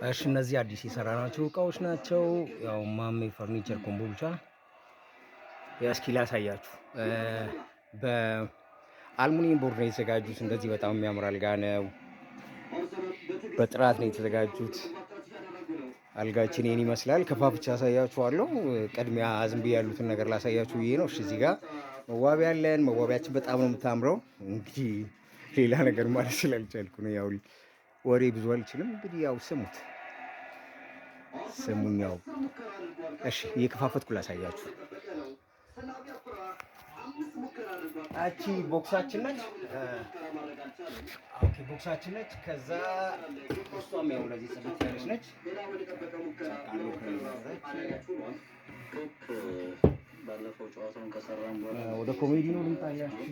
እሺ፣ እነዚህ አዲስ የሰራናቸው እቃዎች ናቸው። ያው ማሜ ፈርኒቸር ኮምቦልቻ። እስኪ ላሳያችሁ። በአልሙኒየም ቦርድ ነው የተዘጋጁት። እንደዚህ በጣም የሚያምር አልጋ ነው። በጥራት ነው የተዘጋጁት። አልጋችን ይህን ይመስላል። ከፋፍቻ አሳያችኋለሁ። ቅድሚያ ዝም ብዬ ያሉትን ነገር ላሳያችሁ ብዬ ነው። እሺ፣ እዚህ ጋር መዋቢያ አለን። መዋቢያችን በጣም ነው የምታምረው። እንግዲህ ሌላ ነገር ማለት ስላልቻልኩ ነው። ያው ወሬ ብዙ አልችልም። እንግዲህ ያው ስሙት ስሙኝ። ያው እሺ፣ እየከፋፈትኩ ላሳያችሁ። አቺ box ኣችን ነች። Okay፣ box ኣችን ነች። ከዛ እሷም ያው ለዚህ ጽድት ያለች ነች። ወደ ኮሜዲ ነው ልምጣላችሁ።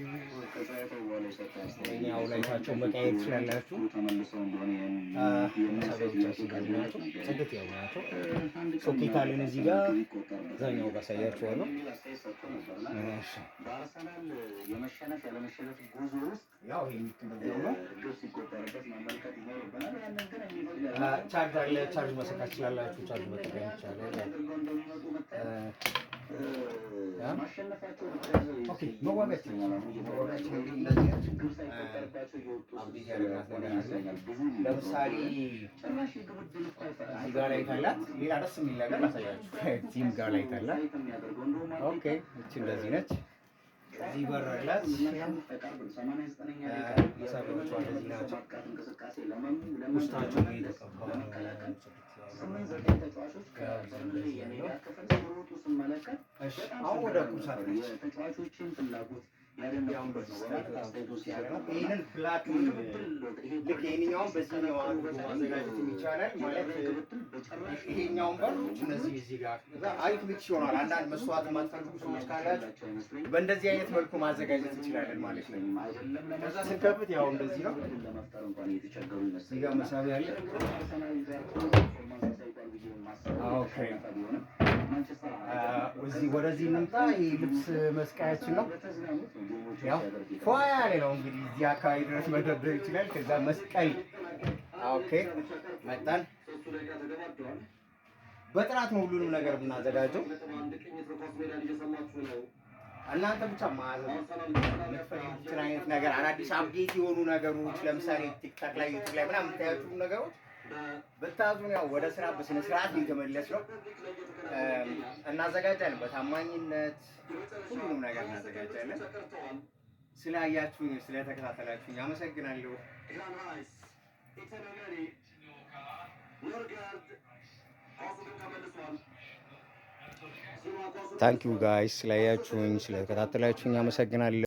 ያው light ኣቸው መቀየር ትችላላችሁ። መሳቢያዎቻችን ናቸው፣ ጽድት ያሉ ናቸው። ሶኬት አለን እዚህ ጋር፣ እዛኛው ጋር አሳያችኋለሁ። እሺ፣ ያው ይሄ የምትመገቡ ነው። ቻርጅ አለ፣ ቻርጅ መሰካት ትችላላችሁ። ቻርጅ መጠቀም ይቻላል። Okay፣ መዋቢያችን እንግዲህ እንደዚህ update ያደረግናት ነገር አለ። ለምሳሌ እዚህ ጋር light አላት። ሌላ ደስ የሚል ነገር ላሳያችሁ። እዚህም ጋር light አላት። Okay፣ እቺ እንደዚህ ነች። እዚህ በር አላት። መሳቢያዎቿ እንደዚህ ናቸው። ውስጣቸው የተቀባ ነው። አሁን ወደ ቁም ሳጥናችን፣ ይህንን black ልክ ይሄንኛውን በዚህኛው አድርጎ ማዘጋጀት ይቻላል። ማለት ይሄኛውን በሮች እነዚህ እዚህ ጋር አሪፍ mix ይሆናል። አንዳንድ መስዋዕት የማትፈልጉ ሰዎች ካላችሁ በእንደዚህ አይነት መልኩ ማዘጋጀት እንችላለን ማለት ነው። ከዛ ስንከፍት ያው እንደዚህ ነው። እዚህ ጋር መሳቢያ አለ። Okay፣ እዚህ ወደዚህ እንምጣ። ይህ ልብስ መስቀያችን ነው። ያው ፏ ያለ ነው፣ እንግዲህ እዚህ አካባቢ ድረስ መደርደር ይችላል። ከዛ መስቀል። Okay፣ መጣን። በጥራት ነው ሁሉንም ነገር የምናዘጋጀው። እናንተ ብቻ ማዘዝ የምትፈልጉትን አይነት ነገር፣ አዳዲስ update የሆኑ ነገሮች፣ ለምሳሌ ቲክቶክ ላይ፣ ዩቲዩብ ላይ ምናምን የምታያችሁ ነገሮች ብታዙን ያው ወደ ስራ በስነ ስርዓት የተመለስ ነው። እናዘጋጃለን። በታማኝነት ሁሉንም ነገር እናዘጋጃለን። ስላያችሁኝ፣ ስለተከታተላችሁኝ አመሰግናለሁ። Thank you guys፣ ስላያችሁኝ፣ ስለተከታተላችሁኝ አመሰግናለሁ።